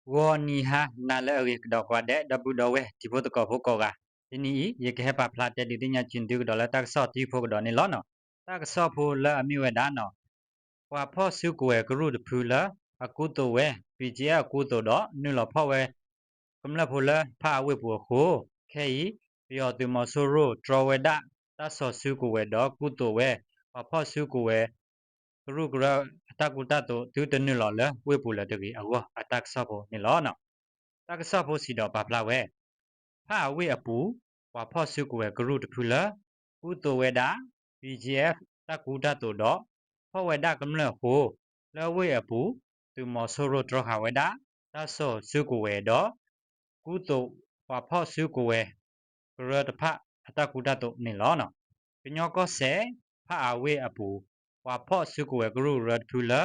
ဂီၤနံၤဟါနၤလၢအဂ့ၤကဒီးကိးဂၤဒဲး ဒီပုၢ်ဒီဝဲၢ်တံၤဖိသကိးဖိကိးဂၤ, တနံၤအံၤ ယကဟဲပာ်ဖျါတဲဒုးသ့ၣ်ညါက့ၤသုကဒီးလၢတၢ်ကစီၣ်တယုၢ်ဖိကဒီးန့ၣ်လီၤ. တၢ်ကစီၣ်ဖိလၢအမ့ၢ်ဝဲဒၣ်န့ၣ် ပှၤဖီၣ်စုကဝဲၤကရူၢ်တဖုလၢ အကူသိးဝဲ BGF အကူသိးဒီး နုာ်လီၤဖီၣ်ဝဲ ကမျၢၢ်ဖိလၢဖးအဝ့ၢ်ပူၤအဃိ, ခဲအံၤ ပယီၤသုးမီၤစိရိၣ်တြီဝဲဒၣ် တၢ်စိာ်စုကဝဲၤဒီးကူသိးဝဲ ပှၤဖီၣ်စုကဝဲၤ ကရူၢ်ကရၢအတၢ်ကူတၢ်သိး သုတနုာ်လီၤလၢဝ့ၢ်ပူၤလၢၤတဂ့ၤအဂီၢ် အတၢ်ကစီၣ်ဖိန့ၣ်လီၤ. တၢ်ကစီၣ်ဖိစံးဒီးပာ်ဖျါဝဲ ဖးအဝ့ၢ်အပူၤ ပှၤဖီၣ်စုကဝဲၤကရူၢ်တဖုလၢ ကူသိးဝဲဒၣ် BGF တၢ်ကူတၢ်သိးဒီး ဖီၣ်ဝဲဒၣ်ကမျၢၢ်အဃိ, လၢဝ့ၢ်အပူၤ သုးမီၤစိရိၣ်တြီဃာ်ဝဲဒၣ် တၢ်စိာ်စုကဝဲၤဒီး ကူသိးပှၤဖီၣ်စုကဝဲၤ ကရၢတဖၣ်အတၢ်ကူတၢ်သိးန့ၣ်လီၤ. ကညီကီၢ်စဲၣ် ဖးအဝ့ၢ်အပူၤ ပှၤဖီၣ်စုကဝဲၤကရူၢ်ကရၢတဖုလၢ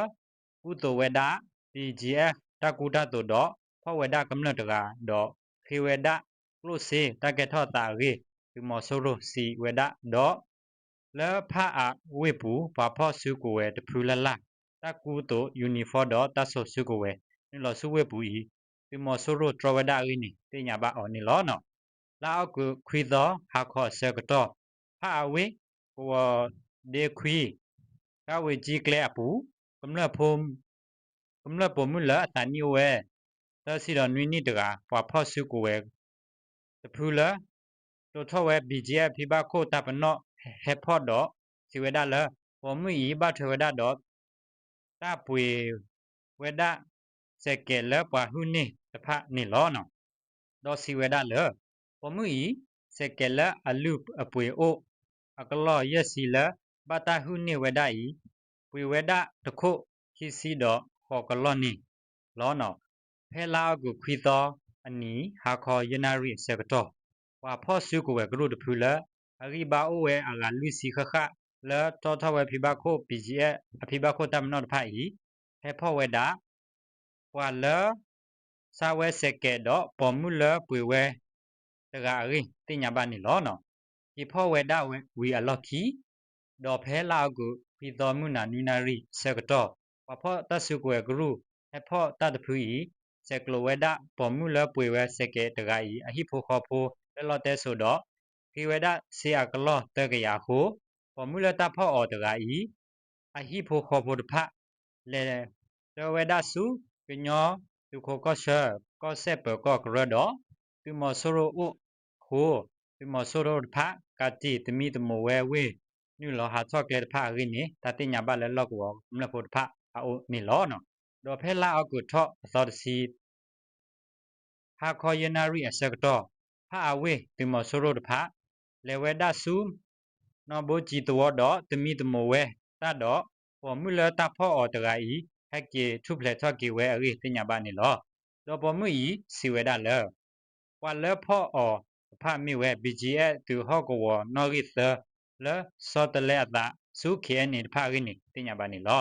ကူသိးဝဲဒၣ် BGF တၢ်ကူတၢ်သိးဒီး ဖီၣ်ဝဲဒၣ်ကမျၢၢ်တဂၤဒီး ဃ့ဝဲဒၣ်ကျိၣ်စ့တၢ်ကဲထီၣ်အသးအဂ့ၢ် သုးမီၤစိရိၣ်စံးဝဲဒၣ်ဒီး လၢဖးအဝ့ၢ်ပူၤ ပှၤဖီၣ်စုကဝဲၤတဖုလၢ်လၢ် တၢ်ကူသိး uniform ဒီးတၢ်စိာ်စုကဝဲၤ နုာ်လီၤဆူဝ့ၢ်ပူၤအံၤ သုးမီၤစိရိၣ်တြီဝဲဒၣ်အဂ့ၢ်န့ၣ် သ့ၣ်ညါဘၣ်အီၤန့ၣ်လီၤ. လါအီကူးခွံသီ ဟါခီအဆၢကတီၢ် ဖးအဝ့ၢ် ကဝီၤဒ့ခွံ ကးဝ့ၤကၠံကျဲအပူၤ ကမျၢၢ် ကမျၢၢ်ပိာ်မုၣ်လၢအသးနံၣ်အိၣ်ဝဲ သၢဆံဒီးနွံနံၣ်တဂၤ ပှၤဖီၣ်စုကဝဲၤ တဖုလၢ တိာ်ထီၣ်ဝဲ BGF ဖံဘၣ်ခိၣ်တၢ်ပနီၣ်ဟဲဖီၣ်ဒီး စံးဝဲဒၣ်လၢ ပိာ်မုၣ်အံၤဘၣ်ထွဲဝဲဒၣ်ဒီး တၢ်ပှ့ၤဝဲဒၣ် စဲးကဲးလၢပှၤဟုၣ်န့ၢ်တဖၣ်န့ၣ်လီၤ. ဒီးစံးဝဲဒၣ်လၢ ပိာ်မုၣ်အံၤ စဲးကဲးလၢအလုၢ်အပှ့ၤအိၣ် အကလီၢ်ယဲၢ်ဆံလၢ ဘၣ်တၢ်ဟုၣ်န့ၢ်ဝဲဒၣ်အံၤ ပှ့ၤဝဲဒၣ်တခိၣ်ခံဆံဒီးဃိးကလီၢ်န့ၣ်လီၤ. ဖဲလါအီကူးခွံသီအနံၤ ဟါခီယဲၢ်နၣ်ရံၣ်အဆၢကတီၢ် ပှၤဖီၣ်စုကဝဲၤကရူၢ်တဖုလၢ အဂံၢ်ဘါအိၣ်ဝဲအဂၤလွံၢ်ဆံဃၣ်ဃၣ် လၢတီထီၣ်ဝဲဖံဘၣ်ခိၣ် BGF အဖံဘၣ်ခိၣ်တၢ်ပနီၣ်တဖၣ်အံၤ ဟဲဖီၣ်ဝဲဒၣ် ပှၤလၢ ဆါဝဲစဲးကဲးဒီးပိာ်မုၣ်လၢပှ့ၤဝဲ တဂၤအဂ့ၢ် သ့ၣ်ညါဘၣ်န့ၣ်လီၤ. က့ၤဖီၣ်ဝဲဒၣ်ဝံၤအလီၢ်ခံ ဒီးဖဲလါအီကူးခွံသီမုၢ်နၤနွံနၣ်ရံၣ်ဆၢကတီၢ် ပှၤဖီၣ်တၢ်စုကဝဲၤကရူၢ် ဟဲဖီၣ်တၢ်တဖုအံၤ ဆဲးကျိးဝဲဒၣ်ပိာ်မုၣ်လၢပှ့ၤဝဲစဲးကဲးတဂၤအံၤ အဟံၣ်ဖိဃီဖိလၢလီတဲစိၤဒီး ဃ့ဝဲဒၣ်စ့အကလီၢ်သၢကယၤအဃိ ပိာ်မုၣ်လၢတၢ်ဖီၣ်အီၤတဂၤအံၤ အဟံၣ်ဖိဃီဖိတဖၣ် လဲၤတၢဝဲဒၣ်ဆူ ကညီသုးခိးကီၢ်ဆၢ ကီၢ်စဲၣ်ပၢၤကီၢ်ကရၢဒီး သုးမီၤစိရိၤအိၣ်အဃိ သုးမီၤစိရိၤတဖၣ် ကးတံာ်သမံသမိးဝဲဝ့ၢ်နုာ်လီၤဟးထီၣ်ကျဲတဖၣ်အဂ့ၢ်န့ၣ် တၢ်သ့ၣ်ညါဘၣ်လၢလီၢ်ကဝီၤကမျၢၢ်ဖိတဖၣ်အအိၣ်န့ၣ်လီၤ. ဒီးဖဲလါအီကူးထီၣ်အသီတဆံ ဟါခီယဲၢ်နၣ်ရံၣ်အဆၢကတီၢ် ဖးအဝ့ၢ်သုးမီၤစိရိၤတဖၣ် လဲၤဝဲဒၣ်ဆူ နီၣ်ဘိကၠံသဝီဒီးသမံသမိးဝဲတၢ်ဒီး ပိာ်မုၣ်လၢတၢ်ဖီၣ်အီၤတဂၤအံၤ ဟဲက့ၤထူၣ်ဖျဲးထီၣ်က့ၤဝဲအဂ့ၢ်သ့ၣ်ညါဘၣ်န့ၣ်လီၤ. ဒီးပိာ်မုၣ်အံၤစံးဝဲဒၣ်လၢ ပှၤလၢဖီၣ်အီၤတဖၣ်မ့ၢ်ဝဲ BGF သုးဟီၣ်ကဝီၤနီၣ်ဂံၢ်သၢ လၢဆီတလဲအသးဆူ KNA တဖၣ်အဂ့ၢ်န့ၣ် သ့ၣ်ညါဘၣ်န့ၣ်လီၤ.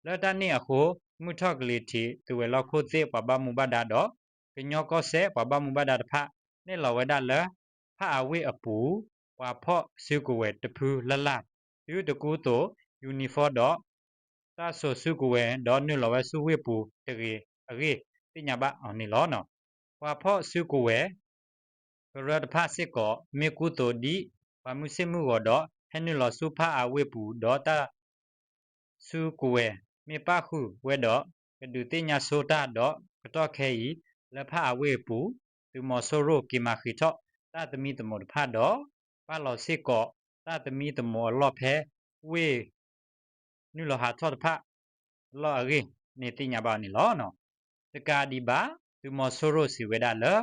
လၢတၢ်န့ၣ်အဃိ မုၢ်ထီၣ်ကလံၤထံးသုးဝဲၤလီၢ်ခိၣ်သ့ၣ်ပှၤဘၣ်မူဘၣ်ဒါဒီး ကညီကီၢ်စဲၣ်ပှၤဘၣ်မူဘၣ်ဒါတဖၣ် နဲၣ်လီၤဝဲဒၣ်လၢ ဖးအဝ့ၢ်အပူၤ ပှၤဖီၣ်စုကဝဲၤတဖုလၢ်လၢ် သုတကူသိး uniform ဒီး တၢ်စိာ်စုကဝဲၤ ဒီးနုာ်လီၤဝဲဆူဝ့ၢ်ပူၤတဂ့ၤအဂ့ၢ် သ့ၣ်ညါဘၣ်အီၤန့ၣ်လီၤ. ပှၤဖီၣ်စုကဝဲၤ ကရၢတဖၣ်စ့ၢ်ကီး မ့ၢ်ကူသိးဒ်ပှၤမုၢ်ဆ့ၣ်မုၢ်ဂီၤဒီး ဟဲနုာ်လီၤဆူဖးအဝ့ၢ်ပူၤဒီးတၢ် စုကဝဲၤ မ့ၢ်ပၣ်ဃုာ်ဝဲဒီး ကဒုးသ့ၣ်ညါဆိတၢ်ဒီးကတီၢ်ခဲအံၤ လၢဖးအဝ့ၢ်အပူၤ သုးမီၤစိရိၤက့ၤမၤဃံးထီၣ်တၢ်သမံသမိးတဖၣ်ဒီး ပာ်လီၤစ့ၢ်ကီးတၢ်သမံသမိးအလီၢ်ဖဲဝ့ၢ် နုာ်လီၤဟးထီၣ်တဖၣ်အလီၢ်အဂ့ၢ်န့ၣ်သ့ၣ်ညါဘၣ်န့ၣ်လီၤ. တကးဒံးဘၣ် သုးမီၤစိရိၤစံးဝဲဒၣ်လၢ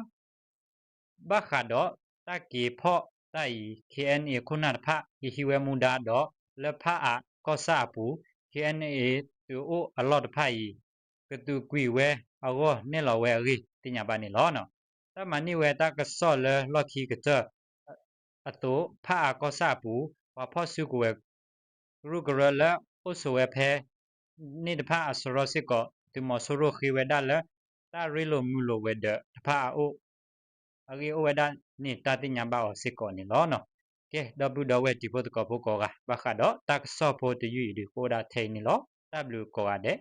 ဘၣ်ဃးဒီးတၢ်က့ၤဖီၣ်တၢ်အံၤ KNA ခိၣ်နၢ်တဖၣ် ကဟံးဝဲမူဒါဒီး လၢဖးအကီၢ်ဆၣ်အပူၤ KNA သုးအိၣ်အလီၢ်တဖၣ်အံၤ ကသုးကွံာ်ဝဲအဂီၢ်နဲၣ်လီၤဝဲအဂ့ၢ်သ့ၣ်ညါဘၣ်န့ၣ်လီၤ. တၢ်မၤန့ၢ်ဝဲတၢ်ကစီၣ်လၢလီၢ်ခံကတၢၢ်အသိး ဖးအကီၢ်ဆၣ်အပူၤ ပှၤဖီၣ်စုကဝဲၤ ကရူၢ်ကရၢလၢအိၣ်ဆိးဝဲဖဲန့ၣ်တဖၣ်အစရီစ့ၢ်ကီး သုးမီၤစိရိၤဃ့ဝဲဒၣ်လၢ တၢ်ရ့လိာ်မုာ်လိာ်ဝဲၤဒၢးတဖၣ်အအိၣ် အဂ့ၢ်အိၣ်ဝဲဒၣ်န့ၣ်တၢ်သ့ၣ်ညါဘၣ်အီၤစ့ၢ်ကီးန့ၣ်လီၤ. ကဲ ဒီပုၢ်ဒီဝဲၢ်တံၤဖိသကိးဖိကိးဂၤ ဘၣ်ဃးဒီးတၢ်ကစီၣ်ဖိတယုၢ်အံၤဒုး ကအိၣ်ဒၣ်ထဲအံၤန့ၣ်လီၤ. တၢ်ဘျုးကိးဂၤဒဲး